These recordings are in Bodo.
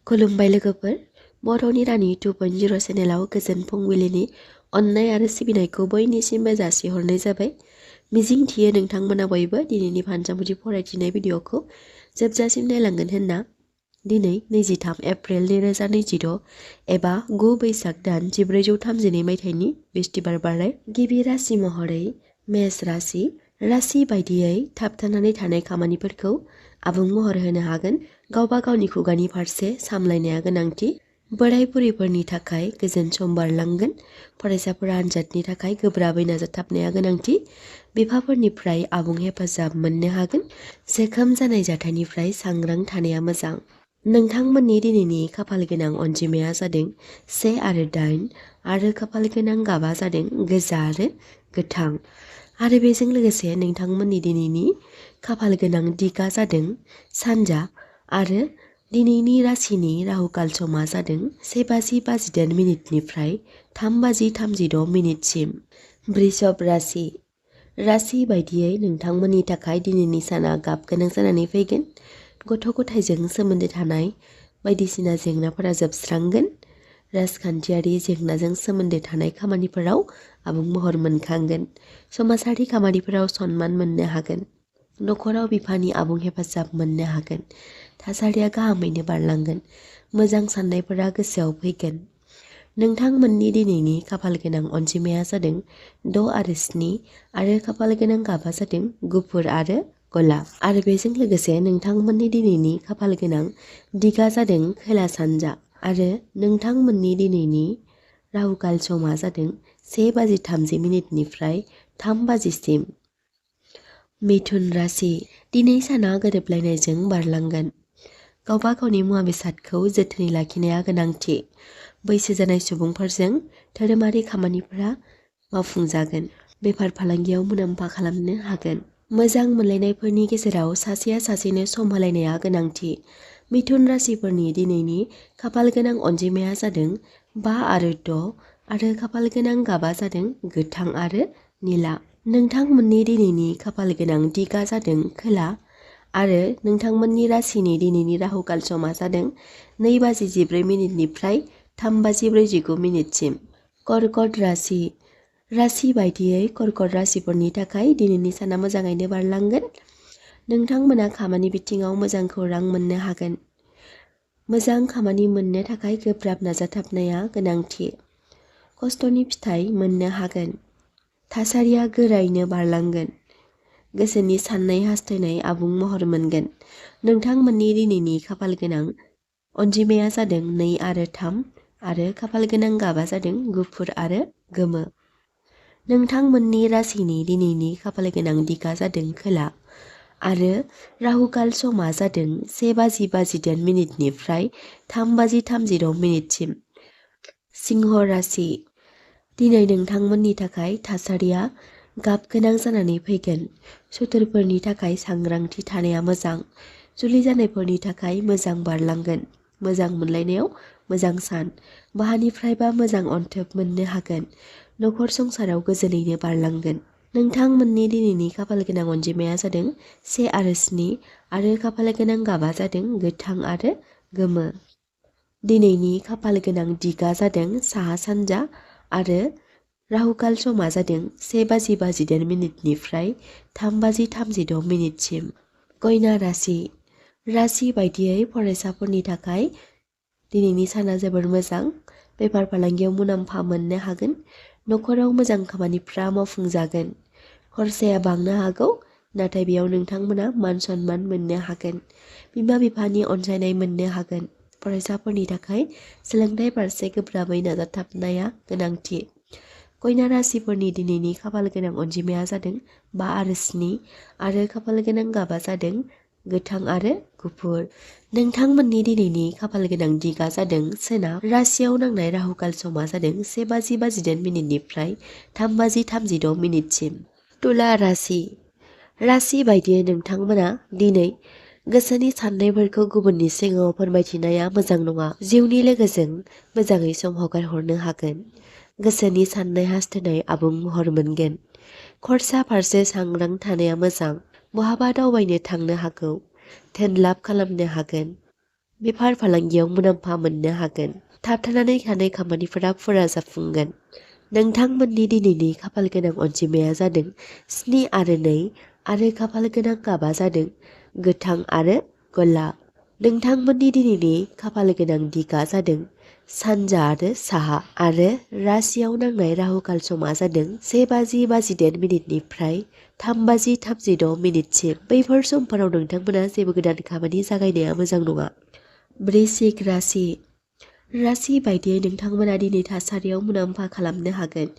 खुलुमबाय लोगोफोर, बर'नि रानि 2.0 चेनेलाव गोजोन फुंबिलिनि अननाय आरो सिबिनायखौ बयनिसिमबो जासिहरनाय जाबाय। मिजिं थियो नोंथांमोना बयबो दिनैनि फानजामुथि फरायथिनाय भिडिअखौ जोबजासिम नायलांगोन होनना। दिनै 23 एप्रिल 2026 एबा 9 बैसाग दान 1432 मायथाइनि बिस्तिबार बाराय। गिबि राशि महरै मेष राशि। राशि बायदियै थाबथानानै थानाय खामानिफोरखौ आबुं महर होनो हागोन। गावबा गावनि खुगानि फारसे सामलायनाया गोनांथि। बोराय बुरैफोरनि थाखाय गोजोन सम बारलांगोन। फरायसाफोरा आनजादनि थाखाय गोब्राबै नाजाथाबनाया गोनांथि। बिफाफोरनिफ्राय आबुं हेफाजाब मोननो हागोन। जोखोम जानाय जाथायनिफ्राय सांग्रां थानाया मोजां। नोंथांमोननि दिनैनि खाफाल गोनां अनजिमाया जादों 1 आरो 8 आरो खाफाल गोनां गाबा जादों गोजा आरो गोथां। आरो बेजों लोगोसे नोंथांमोननि दिनैनि खाफाल गोनां दिगा जादों सानजा आरो दिनैनि राशिनि राहुकाल समा जादों 1:52 मिनिटनिफ्राय 3:36 मिनिटसिम। वृषभ राशि। राशि बायदियै नोंथांमोननि थाखाय दिनैनि साना गाब गोनां जानानै फैगोन। गथ' गथायजों सोमोन्दो थानाय बायदिसिना जेंनाफोरा जोबस्रांगोन। राजखान्थियारि जेंनाजों सोमोन्दो थानाय खामानिफोराव आबुं महर मोनखांगोन। समाजारि खामानिफोराव सनमान मोननो हागोन। न'खराव बिफानि आबुं हेफाजाब मोननो हागोन। थासारिया गाहामैनो बारलांगोन। मोजां साननायफोरा गोसोआव फैगोन। नोंथांमोननि दिनैनि खाफाल गोनां अनजिमाया जादों 6 आरो 7 आरो खाफाल गोनां गाबा जादों गुफुर आरो गलाब। आरो बेजों लोगोसे नोंथांमोननि दिनैनि खाफाल गोनां दिगा जादों खोला सानजा आरो नोंथांमोननि दिनैनि राहुकाल समा जादों 1:30 मिनिटनिफ्राय 3 बाजिसिम। मिथुन राशि। दिनै साना गोरोबलायनायजों बारलांगोन। गावबा गावनि मुवा बेसादखौ जोथोनै लाखिनाया गोनांथि। बैसो जानाय सुबुंफोरजों धोरोमारि खामानिफोरा मावफुंजागोन। बेफार फालांगियाव मुलाम्फा खालामनो हागोन। मोजां मोनलायनायफोरनि गेजेराव सासेया सासेनो सम होलायनाया गोनांथि। मिथुन राशिफोरनि दिनैनि खाफाल गोनां अनजिमाया जादों 5 आरो 6 आरो खाफाल गोनां गाबा जादों गोथां आरो निला। नोंथांमोननि दिनैनि खाफाल गोनां दिगा जादों खोला आरो नोंथांमोननि राशिनि दिनैनि राहुकाल समा जादों 2:14 मिनिटनिफ्राय 3:49 मिनिटसिम। कर्कट राशि। राशि बायदियै कर्कट राशिफोरनि थाखाय दिनैनि साना मोजाङैनो बारलांगोन। नोंथांमोना खामानि बिथिङाव मोजां खौरां मोननो हागोन। मोजां खामानि मोननो थाखाय गोब्राब नाजाथाबनाया गोनांथि। खस्थ'नि फिथाइ मोननो हागोन। थासारिया गोरायैनो बारलांगोन। गोसोनि साननाय हास्थायनाय आबुं महर मोनगोन। नोंथांमोननि दिनैनि खाफाल गोनां अनजिमाया जादों 2 आरो 3 आरो खाफाल गोनां गाबा जादों गुफुर आरो गोमो। नोंथांमोननि राशिनि दिनैनि खाफाल गोनां दिगा जादों खोला आरो राहुकाल समा जादों 1:22 मिनिटनिफ्राय 3:30 मिनिटसिम। सिंह राशि। दिनै नोंथांमोननि थाखाय थासारिया गाब गोनां जानानै फैगोन। सुथुरफोरनि थाखाय सांग्रांथि थानाया मोजां। जुलि जानायफोरनि थाखाय मोजां बारलांगोन। मोजां मोनलायनायाव मोजां सान। बाहानिफ्रायबा मोजां अनथोब मोननो हागोन। न'खर संसाराव गोजोनैनो बारलांगोन। नोंथांमोननि दिनैनि खाफाल गोनां अनजिमाया जादों 1 आरो 7 आरो खाफाल गोनां गाबा जादों गोथां आरो गोमो। दिनैनि खाफाल गोनां दिगा जादों साहा सानजा आरो राहुकाल समा जादों 1:22 मिनिटनिफ्राय 3:36 मिनिटसिम। कन्या राशि। राशि बायदियै फरायसाफोरनि थाखाय दिनैनि साना जोबोर मोजां। बेफार फालांगियाव मुलाम्फा मोननो हागोन। न'खराव मोजां खामानिफ्रा मावफुंजागोन। खरसाया बांनो हागौ, नाथाय बेयाव नोंथांमोना मान सनमान मोननो हागोन। बिमा बिफानि अनसायनाय मोननो हागोन। फरायसाफोरनि थाखाय सोलोंथाइ फारसे गोब्राबै नाजाथाबनाया गोनांथि। कन्या राशिफोरनि दिनैनि खाफाल गोनां अनजिमाया जादों 5 आरो 7 आरो खाफाल गोनां गाबा जादों गोथां आरो गुफुर। नोंथांमोननि दिनैनि खाफाल गोनां दिगा जादों सोनाब। राशियाव नांनाय राहुकाल समा जादों 1:22 मिनिटनिफ्राय 3:36 मिनिटसिम। तुला राशि। राशि बायदियै नोंथांमोना दिनै गोसोनि साननायफोरखौ गुबुननि सिगाङाव फोरमायथिनाया मोजां नङा। जिउनि लोगोजों मोजाङै सम हगारहरनो हागोन। गोसोनि साननाय हास्थायनाय आबुं महर मोनगोन। खरसा फारसे सांग्रां थानाया मोजां। बहाबा दावबायनो थांनो हागौ। धोन लाभ खालामनो हागोन। बेफार फालांगियाव मुलाम्फा मोननो हागोन। थाबथानानै थानाय खामानिफोरा फुरा जाफुंगोन। नोंथांमोननि दिनैनि खाफाल गोनां अनजिमाया जादों 7 आरो 2 आरो खाफाल गोनां गाबा जादों गोथां आरो गलाब। नोंथांमोननि दिनैनि खाफाल गोनां दिगा जादों सानजा आरो साहा आरो राशियाव नांनाय राहुकाल समा जादों 1:52 3:36 बैफोर समफोराव नोंथांमोना जेबो गोदान खामानि जागायनाया मोजां नङा। वृश्चिक राशि राशि बायदियै नोंथांमोना दिनै थासारियाव मुलाम्फा खालामनो हागोन।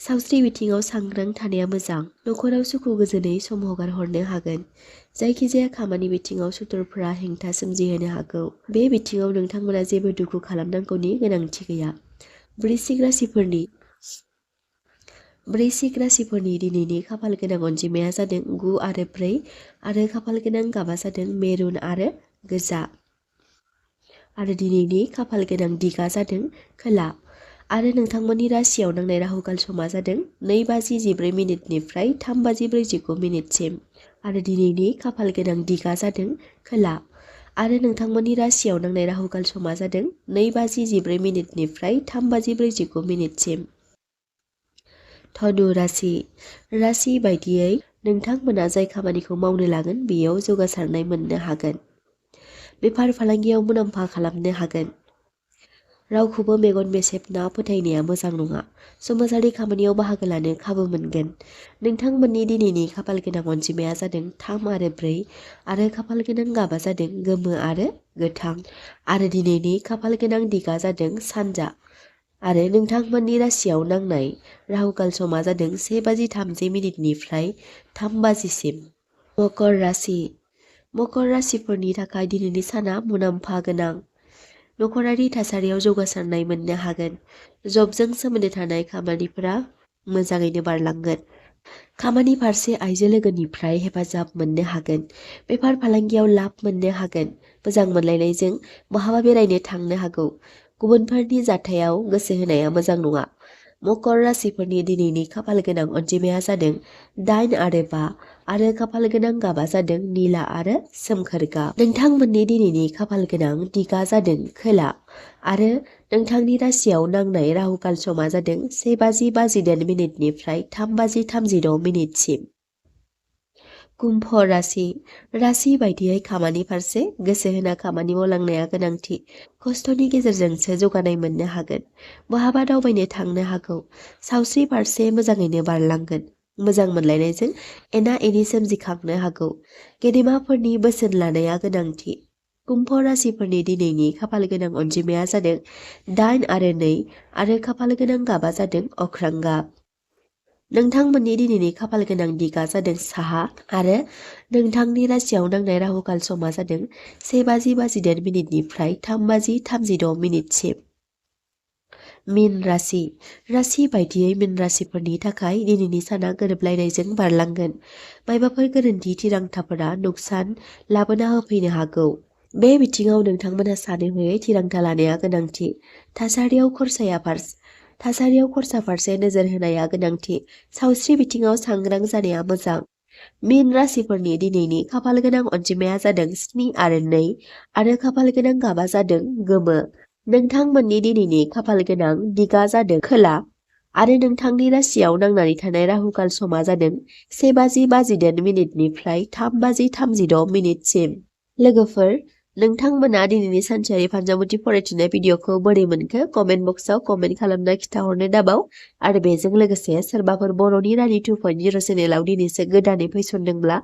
सावस्रि बिथिङाव सांग्रां थानाया मोजां। नखराव सुखु गोजोनै सम हगार हरनो हागोन। जायखिजाया खामानि बिथिङाव सुथुरफोरा हेंथा सोमजिहोनो हागौ। बे बिथिङाव नोंथांमोना जेबो दुखु खालामनांगौनि गोनांथि गैया। वृश्चिक राशिफोरनि दिनैनि खाफाल गोनां अनजिमाया जादों 9 आरो 4 आरो खाफाल गोनां गाबा जादों मेरुन आरो गोजा। आरो दिनैनि खाफाल गोनां दिगा जादों खोला आरो नोंथांमोननि राशियाव नांनाय राहुकाल समा जादों 2:14 3:49 आरो दिनैनि खाफाल गोनां दिगा जादों खोला आरो नोंथांमोननि राशियाव नांनाय राहुकाल समा जादों 2:14 3:49 धनु राशि बायदियै नोंथांमोना जाय खामानिखौ मावनो लागोन बेयाव जौगासारनाय मोननो हागोन। बेफार फालांगियाव मुलाम्फा खालामनो हागोन। रावखौबो मेगन बेसेबना फोथायनाया मोजां नङा। समाजारि खामानियाव बाहागो लानो खाबु मोनगोन। नोंथांमोननि दिनैनि खाफाल गोनां अनजिमाया जादों 3 आरो 4 आरो खाफाल गोनां गाबा जादों गोमो आरो गोथां आरो दिनैनि खाफाल गोनां दिगा जादों सानजा आरो नोंथांमोननि राशियाव नांनाय राहुकाल समा जादों 1:30 3:00 मकर राशिफोरनि थाखाय दिनैनि साना मुलाम्फा गोनां। नखरारि थासारियाव जौगासारनाय मोननो हागोन। जबजों सोमोन्दो थानाय खामानिफोरा मोजाङैनो बारलांगोन। खामानि फारसे आइजो लोगोनिफ्राय हेफाजाब मोननो हागोन। बेफार फालांगियाव लाब मोननो हागोन। मोजां मोनलायनायजों बहाबा बेरायनो थांनो हागौ। गुबुनफोरनि जाथायाव गोसो होनाया मोजां नङा। मकर राशिफोरनि दिनैनि खाफाल गोनां अनजिमाया जादों 8 आरो 5 आरो खाफाल गोनां गाबा जादों निला आरो सोमखोर गाब। नोंथांमोननि दिनैनि खाफाल गोनां दिगा जादों खोला आरो नोंथांनि राशियाव नांनाय राहुकाल समा जादों 1:52 3:36 कुम्भ राशि बायदियै खामानि फारसे गोसो होना खामानि मावलांनाया गोनांथि। खस्थ'नि गेजेरजोंसो जौगानाय मोननो हागोन। बहाबा दावबायनो थांनो हागौ। सावस्रि फारसे मोजाङैनो बारलांगोन। मोजां मोनलायनायजों एना एनि सोमजिखांनो हागौ। गेदेमाफोरनि बोसोन लानाया गोनांथि। कुम्भ राशिफोरनि दिनैनि खाफाल गोनां अनजिमाया जादों 8 आरो 2 आरो खाफाल गोनां गाबा जादों अख्रां गाब। नोंथांमोननि दिनैनि खाफाल गोनां दिगा जादों साहा आरो नोंथांनि राशियाव नांनाय राहुकाल समा जादों 1:52 3:36 मीन राशि बायदियै मीन राशिफोरनि थाखाय दिनैनि साना गोरोबलायनायजों बारलांगोन। मायबाफोर गोरोन्थि थिरांथाफोरा नुकसान लाबोना होफैनो हागौ। बे बिथिङाव नोंथांमोना सानै हयै थिरांथा लानाया गोनांथि। थासारियाव खरसा फारसे नोजोर होनाया गोनांथि। सावस्रि बिथिङाव सांग्रां जानाया मोजां। मीन राशिफोरनि दिनैनि खाफाल गोनां अनजिमाया जादों 7 आरो 2 आरो खाफाल गोनां गाबा जादों गोमो। नोंथांमोननि दिनैनि खाफाल गोनां दिगा जादों खोला आरो नोंथांनि राशियाव नांनानै थानाय राहुकाल समा जादों 1:52 3:36 लोगोफोर, नोंथांमोना दिनैनि सानसेयारि फानजामुथि फरायथिनाय भिडिअखौ बोरै मोनखो कमेन्ट बक्सआव कमेन्ट खालामना खिथाहरनो दाबाव आरो बेजों लोगोसे सोरबाफोर बर'नि रानि 2.0 चेनेलाव दिनैसो गोदानै फैसनदोंब्ला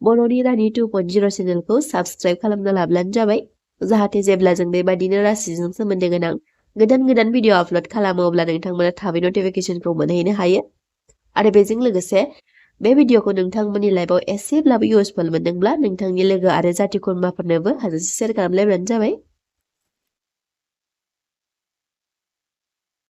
बर'नि रानि 2.0 चेनेलखौ साबस्क्राइब खालामना लाब्लानो जाबाय। जाहाथे जेब्ला जों बेबादिनो राशिजों सोमोन्दो गोनां गोदान भिडिअ आपल'ड खालामो अब्ला नोंथांमोना थाबै नटिफिकेसनखौ मोनहैनो हायो। आरो बेजों लोगोसे बे भिडिअखौ नोंथांमोननि लाइफआव एसेब्लाबो इउजफुल मोनदोंब्ला नोंथांनि लोगो आरो जाथि खुरमाफोरनोबो हाजासे शेयार खालामलायब्लानो जाबाय।